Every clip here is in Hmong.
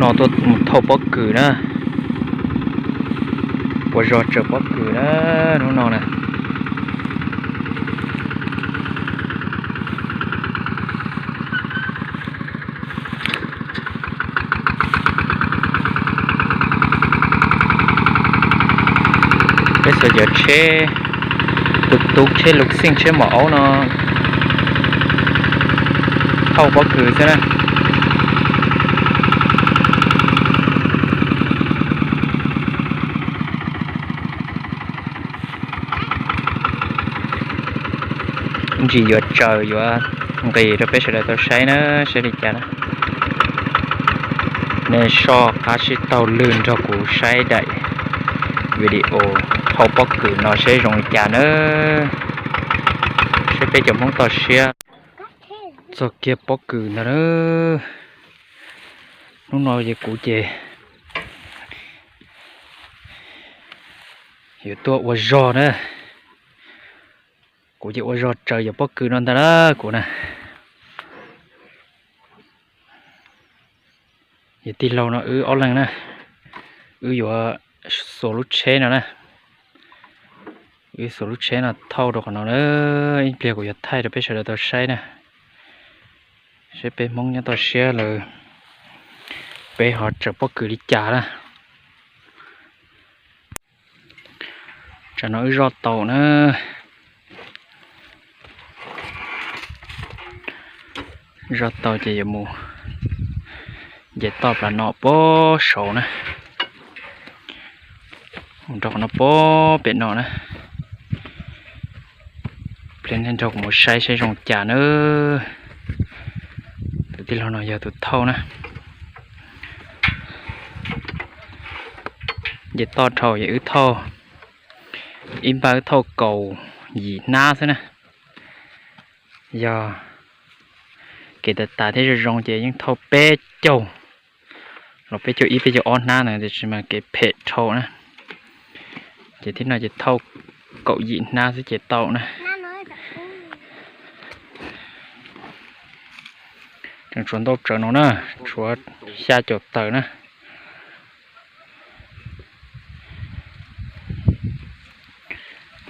No tuaj mus thauj pob kws na, ua zog tsaws pob kws na, hnub no na. Peb xuas cov tsheb tus tub, tsheb luv xeej, tsheb mom aub no thauj pob kws xwb na. Ntsis yuav tsaws yuav nqis rau peb sawv daws tau saib na, saib li cas na. Nej soj qab sib taug lw nrog kuv saib daim video thauj pob kws no saib zoo li cas na. Saib peb cov Hmoob toj siab txog kiag pob kws ntag na. Hnub no ces kuv ces yuav tuaj ua zog na. Kuv ces ua zog tsaws cov pob kws no ntag na kuv na. Yog tij laug no wb ob leeg na, wb yuav xuas lub tsheb no na. Wb xuas lub tsheb no thauj rau qhov no na. Ib pliag kuv yuav thaij rau peb sawv daws tau saib na, saib peb Hmoob nyob toj siab lawm, peb ho tsaws pob kws li cas na. Tsam no wb zoj tau na, zoj tau ces yuav mus nce toj plas no puag saud na, mus rau qhov no puag pem no na. Pliag nej nrog kuv mus saib saib zoo cas na. Tus tij laug no yog tus thauj na. Nce toj dhau ces wb thauj, ib npaj wb thauj kaum yim hnab xwb na. Yog kev tas tas thiab zoo zoo ces yeej thauj peb caug los peb caug ib peb caug ob hnab ntawd, tiam sis mas kev phem dhau na. Ces thib no ces thauj kaum yim hnab xwb ces tau na. Tseem tshuav ntau tsaws no na, tshuav xya caum tawm na.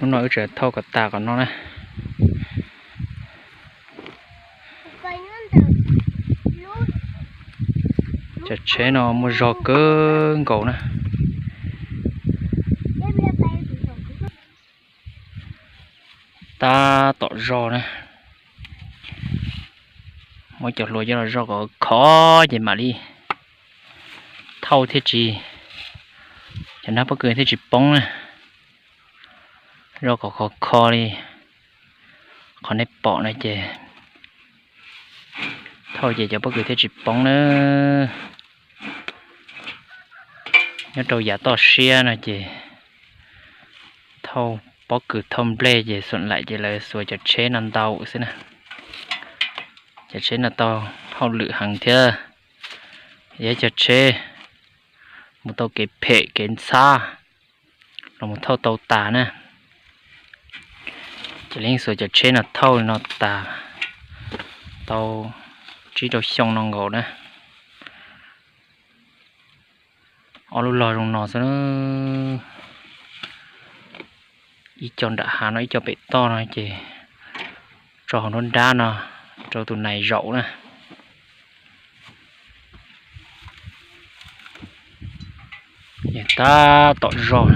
Hnub no wb tseem thauj kom tas qhov no na. Cov tsheb no muaj zog kawg nkaus na. Tab tom zog na, muab cov hlua coj los zog kom khov ces mam li thauj thiaj tsis, cov hnab pob kws thiaj tsis poob na. Zog kom khov kho li qhov nej pom no ces thauj ces cov pob kws thiaj tsis poob na. Nyob rau yav toj siab no ces thauj pob kws thauj nplej ces xuam laim ces lawv xuas cov tsheb no ntau xwb na. Cov tsheb no tau hauj lwm heev thiab, yog cov tsheb mus tau kev phem kev ntxhab los mus thauj tau tas na. Ces lawv yeej xuas cov tsheb no thauj li no tas tau tsib rau xyoo no nkaus na. Ob lub log zoo no xwb, ib co nram hav no ib co pem toj no ces tso hauv nruab nrab no rau tus nais zaum na. Tab tom zog.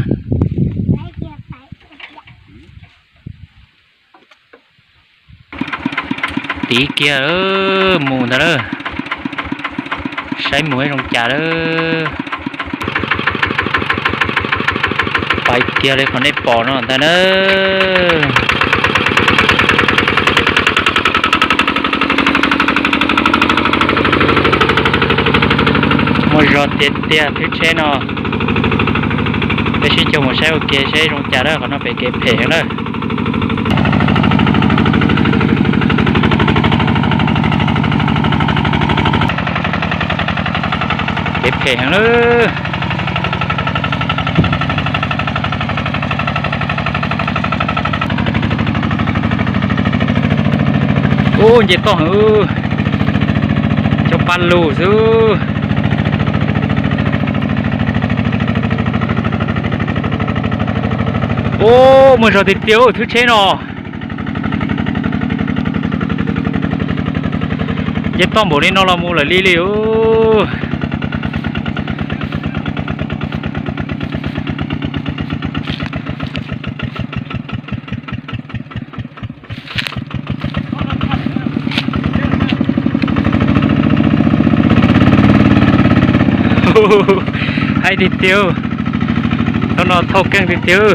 Tiv kiag mus ntag lawm, saib mus zoo cas lawm. Pais kiag li qhov nej pom no ntag na. Muaj zog tiag tiag thwb tsheb no. Peb sib cog mus saib ua ke seb zoo cas lawm, qhov no pem kev phem heev lawm. Kev phem heev lawm. Ub, nce toj heev, cov pab lug xwb. Ub, muaj zog tiag tiag thwb tsheb no. Nce toj npaum li no los mus lawm li li. Haib tiag tiag. Thaum no thauj keej tiag tiag.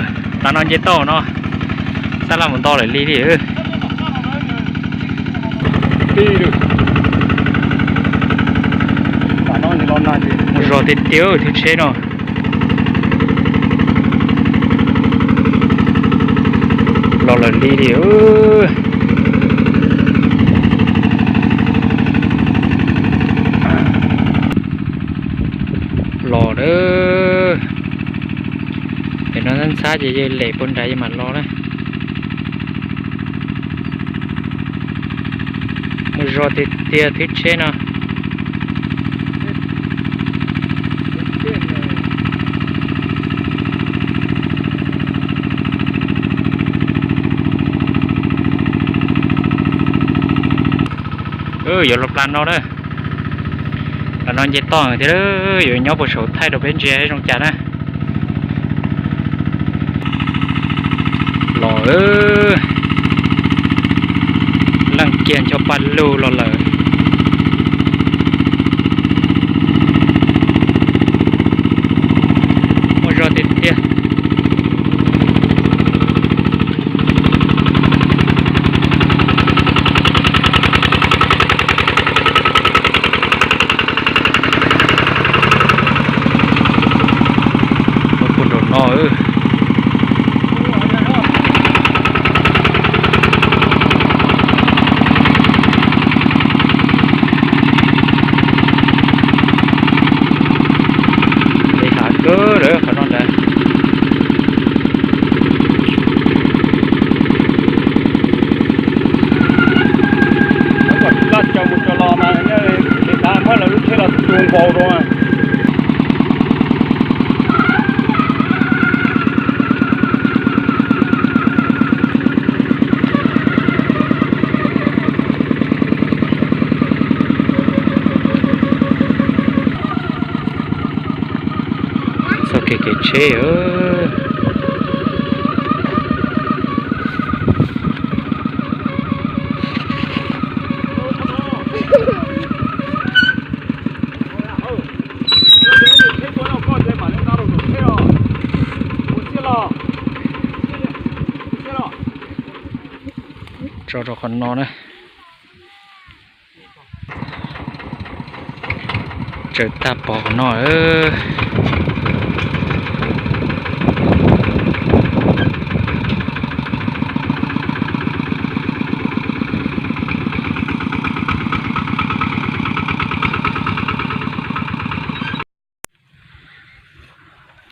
Tav no nce toj no, xab laj mus nto lawm li li. Muaj zog tiag tiag thwb tsheb no. Los lawm li li. Los lawm. Pem no ntxhab ces yawg lem puag nrad yawg mam los na. Muaj zog tiag tiag thwb tsheb no. Yuav los plas no na. Plas no nce toj thiab, yuav nyob puag saum thaij rau peb ntsia zoo cas na. Los, leej kiag ncho pa lug los lawm. Muaj zog tiag tiag. Puag nraum no. Li hav kawg lawm qhov no ntag. Laj caum mus caum los mas, li hav muab lawv lub tsheb los tu nkaus rau. Txoj kev kev tsheb. Tso rau qhov no na. Tsaws tag pov qhov no.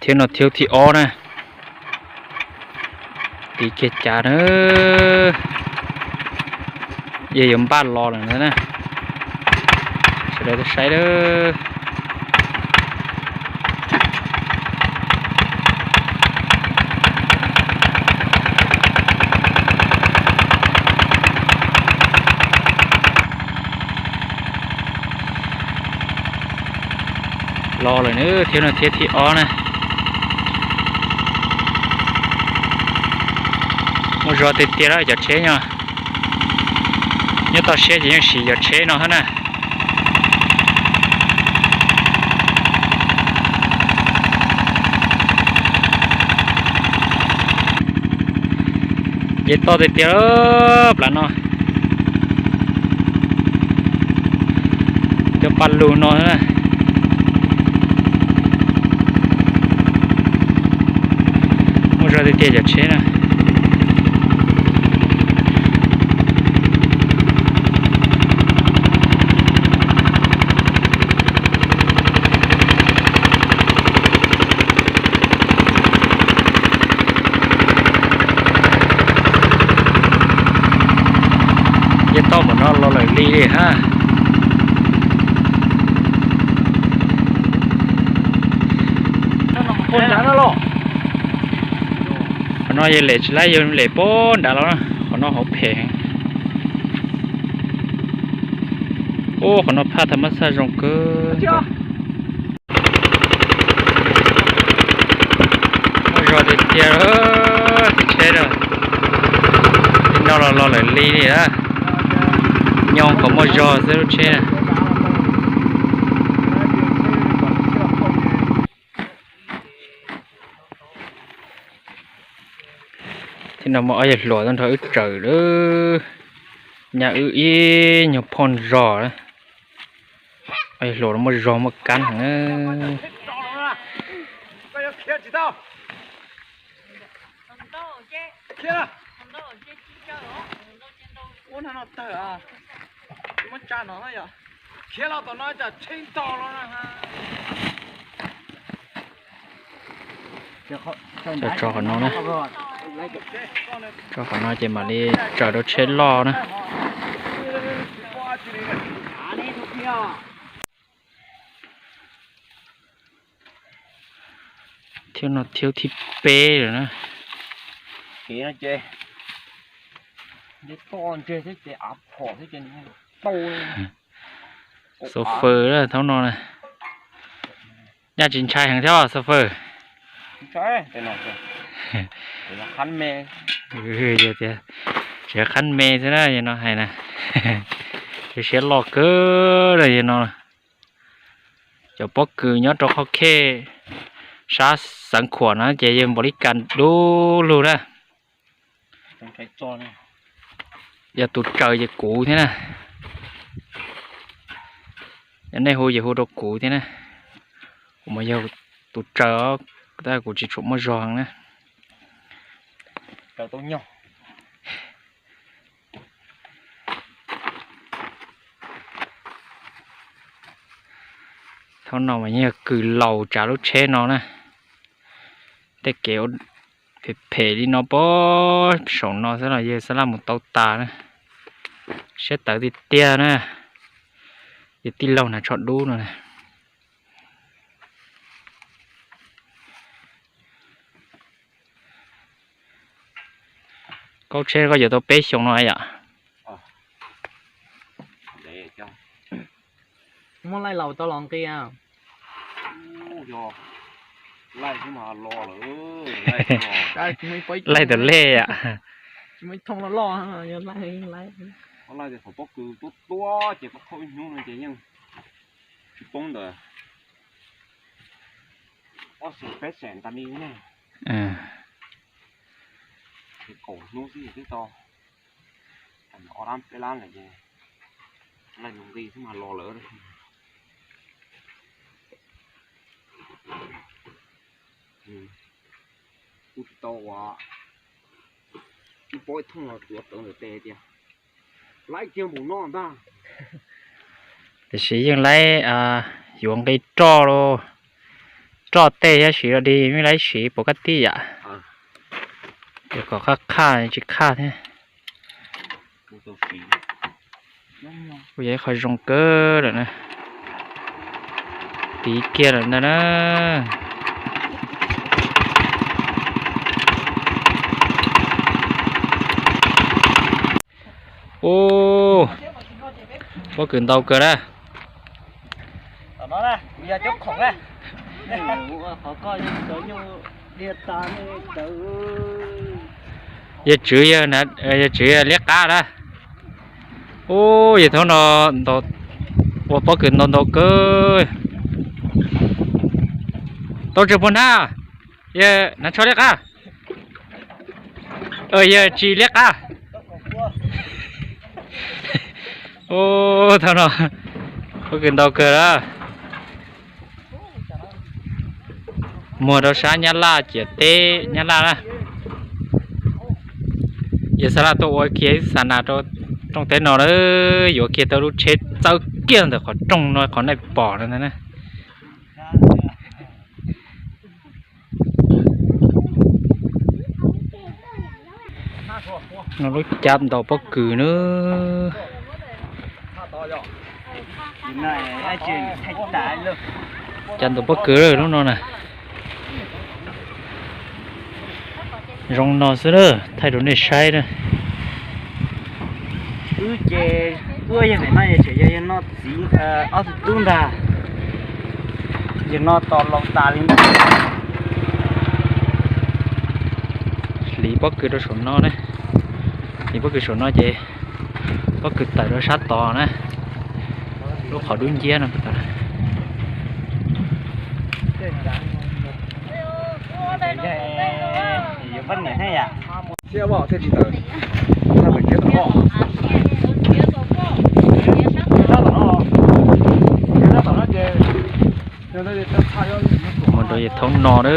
Thiab no thiab thib ob na. Tiv kiag cav na. Yog yuav npaj los lawm na. Sawv daws tuaj saib lawm. Los lawm na, thiab no thiab thib ob na. Muaj zog tiag tiag lawm cov tsheb no. Nyob toj siab ces yeej siv cov tsheb no thiab na. Nce toj tiag tiag plas no. Cov pa lug no. Muaj zog tiag tiag cov tsheb na. Nce toj mus no los lawm li li hab. No yog lem tsis laib, yog lem pem nrad los na, qhov no hauv phem heev. Ub, qhov no phaj thas mas xaj zoo kawg. Muaj zog tiag tiag, tib tsheb a, no los los lawm li li a, nyob kom muaj zog xwb lub tsheb na. Thiab no muaj ob yawg hluas tau nrog wb tsaws lawm, nyab wb ib nyuag phoj zog. Ob yawg hluas no muaj zog muaj kab heev na. Tso qhov no na, tso qhov no ces mam li tsaws rau tsheb loj na. Thiab no thiab thib peb lawm na. Xo fawm thaum no na, nyaj tsis ntshai heev thiab xo fawm. Tias tsis qhab me xwb na, yog no hais na, siab loj kawg na yog no. Cov pob kws nyob rau qhov khej sab Xeev Khuam no ces yawg npaum li kas dub lug na. Yog tus tsaws ces kuv thiab na. Yog nej hu ces hu rau kuv thiab na. Kuv mas yog tus tsaws os, tab kuv tsis tshua muaj zog na. Thaum no mas yeej yog kws laus tsav lub tsheb no na. Tej kev phem phem li no pob saum no xwb los yawg xab laj mus tau tas na. Siab tawv tiag tiag na. Yog tij laug na tsho dub no na. Koj tsheb koj yuav tau peb xyoos no yom? Muab laij laus tau los nqi. Laij tau lej yom? Laij tias thaum pob kws tuab tuab ces koj khauj ib hnub no ces yeej tsis poob ntawd. Ob xees peb xees tas li ne. Kaum hnub xwb twb tau ob lab peb lab lawm ces laij nqi xwb mas los lawm. Kuv tsis tau ua ib pob ib thooj los tuav rawv ntawm tes tias laij kiag npaum no ntag. Tiam sis yeej laib yuav nqi roj, roj tej thiab siv los dig, yeej laib siv puas kab tij yam. Yog kom qhaj qhaj tsis qhaj thiab. Kuj yog ib qho zoo kawg lawm na. Tiv kiag lawm ntag na. Ub, pob kws ntau kawg na. Yawg tswv, yawg tswv liab qab na. Ub, yawg thaum no ua pob kws ntau ntau kawg. Tau tseem puas hnab? Yawg hnav tsho liab qab. Yawg tsis liab qab. Ub, thaum no pob kws ntau kawg lawm. Muag rau sab Nyab Laj ciam teb Nyab Laj na. Yawg Xab Laj tuaj ua kiag ib xa nas rau rooj teb no na, yuav kiag tau lub tsheb txawb kiag ntawm qhov rooj no qhov nej pom no ntag na. No lub cab ntaus pob kws na. Cab ntaus pob kws lub no na. Zoo no xwb na, thaij rau nej saib na. Wb ces wb yog pem no ces tseem yog yawg no txiv ob tug tub ntag. Yawg no tos laus tas li. Hliv pob kws rau saum no na. Hliv pob kws saum no ces pob kws tawm rau sab tod na. Lub qhov dub nciab no. Mus rau yawg Thoob no na.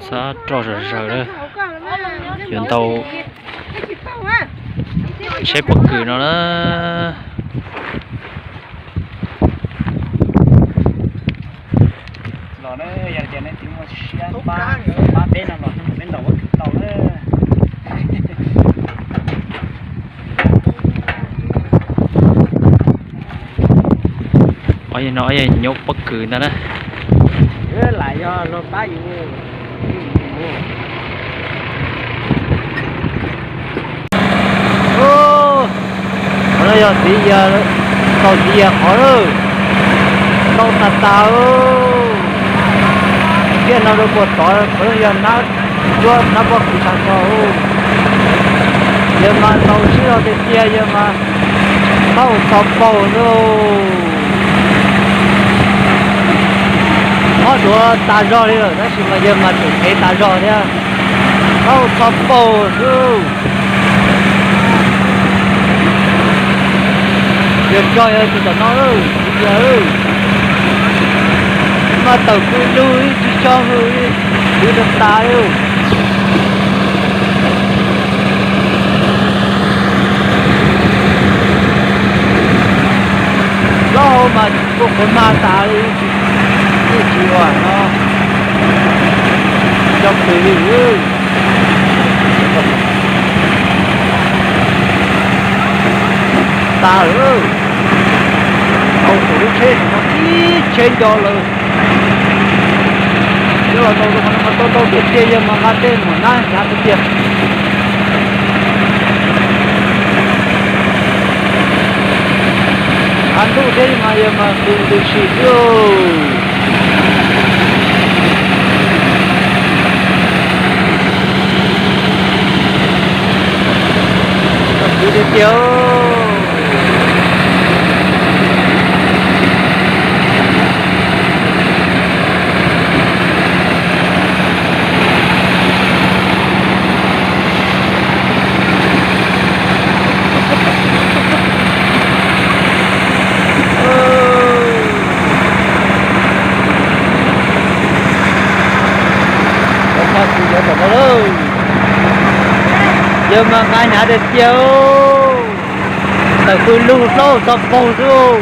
Xab roj zom zaws na. Yuav ntau tsheb pob kws no na. Los na, yog tias nej tsis muaj siab pab, pab peb no los peb ntaus pob kws tau na. Ob yawg no ob yawg nyob pob kws ntag na. Lam yog luag pab yus. Qhov no yog txiv yawg, tau txiv yawg qhov lawm. Ntau tas tas. Tiaj no rau puag tod, qhov no yog nab, nab pob kws tas tod. Yawg mas ntau siab zog tiag tiag, yawg mas tau txhov paug lauj. Mob duav tas zog li lawm tab sis mas yawg mas tseem qhev tas zog thiab. Tau txhov paug xwb. Yawg tso yawg tus tom no, yawg mas tawm pw lug ib tsis tso hws li, pw tas tas li. Plaub hau mas kuj qhuav mag tas li, tsis ua no, tsis tso pw li. Tas lawm. Tau tus lub tsheb no ib tsheb nco lawm. Coj los tau tus qhov no mas tau ntau tiag tiag, yawg mas nqa tej mus nab hnyav tiag tiag. Nqa ntuj thiab mas yawg mas pw ntws si xwb. Pw tiag tiag. Yawg mas nqa hnyav tiag tiag, tawm pw lug plaub txhov paug xwb.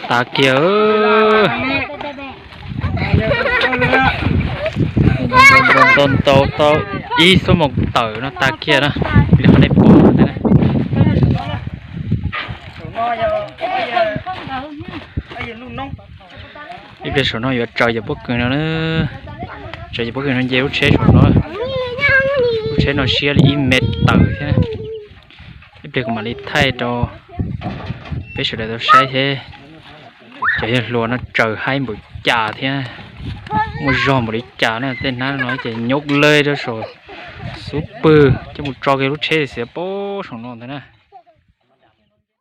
Tas kiag. Ntau ntau tau ib xuab moos tawm no tas kiag na, li qhov nej pom no. Ib pliag saum no yuav tsaws yawg pob kws no na. Tsaws yawg pob kws no nce lub tsheb saum no. Lub tsheb no siab li ib mev tawm thiab. Ib pliag kuv mam li thaij rau peb sawv daws tau saib thiab. Cov yawg hluas no tsaws haib npaum cas thiab, muaj zog npaum li cas na. Tej hnab no ces nyob lawm rau saum xub pwg coj mus tso kiag lub tsheb xiav pab saum no ntag na.